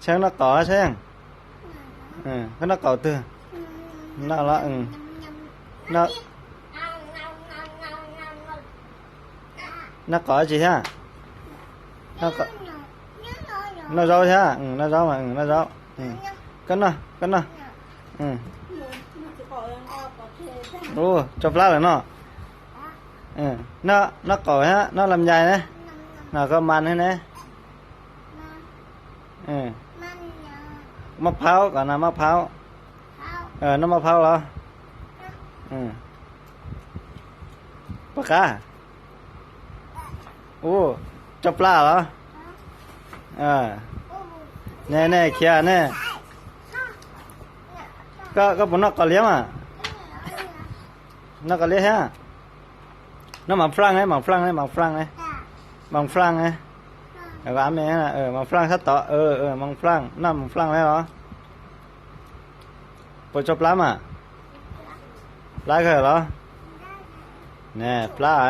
Saib noj qaum saib. Koj noj qaum twg? Noj los, noj qaum dab tsi thiab? Noj zaub thiab, noj zaub mas, noj zaub. Koj noj, koj noj. Ua, tso plab lawm no. Noj qaum thiab noj lam nyais ne. No koj mas thiab ne. Maj phaub, kom no maj phaub. Noj maj phaub los? Pom qab. Ua, tso plab los? Ne, nej khiav ne. Koj puas noj qos liab mas? Noj qos liab thiab. Noj mas flaaj ne, mas flaaj ne, mas flaaj ne. Mas flaaj ne. Mas flaaj sab tod, mas flaaj, noj mas flaaj ne los? Puas tso plab mas? Plab kawg los? Ne, plab.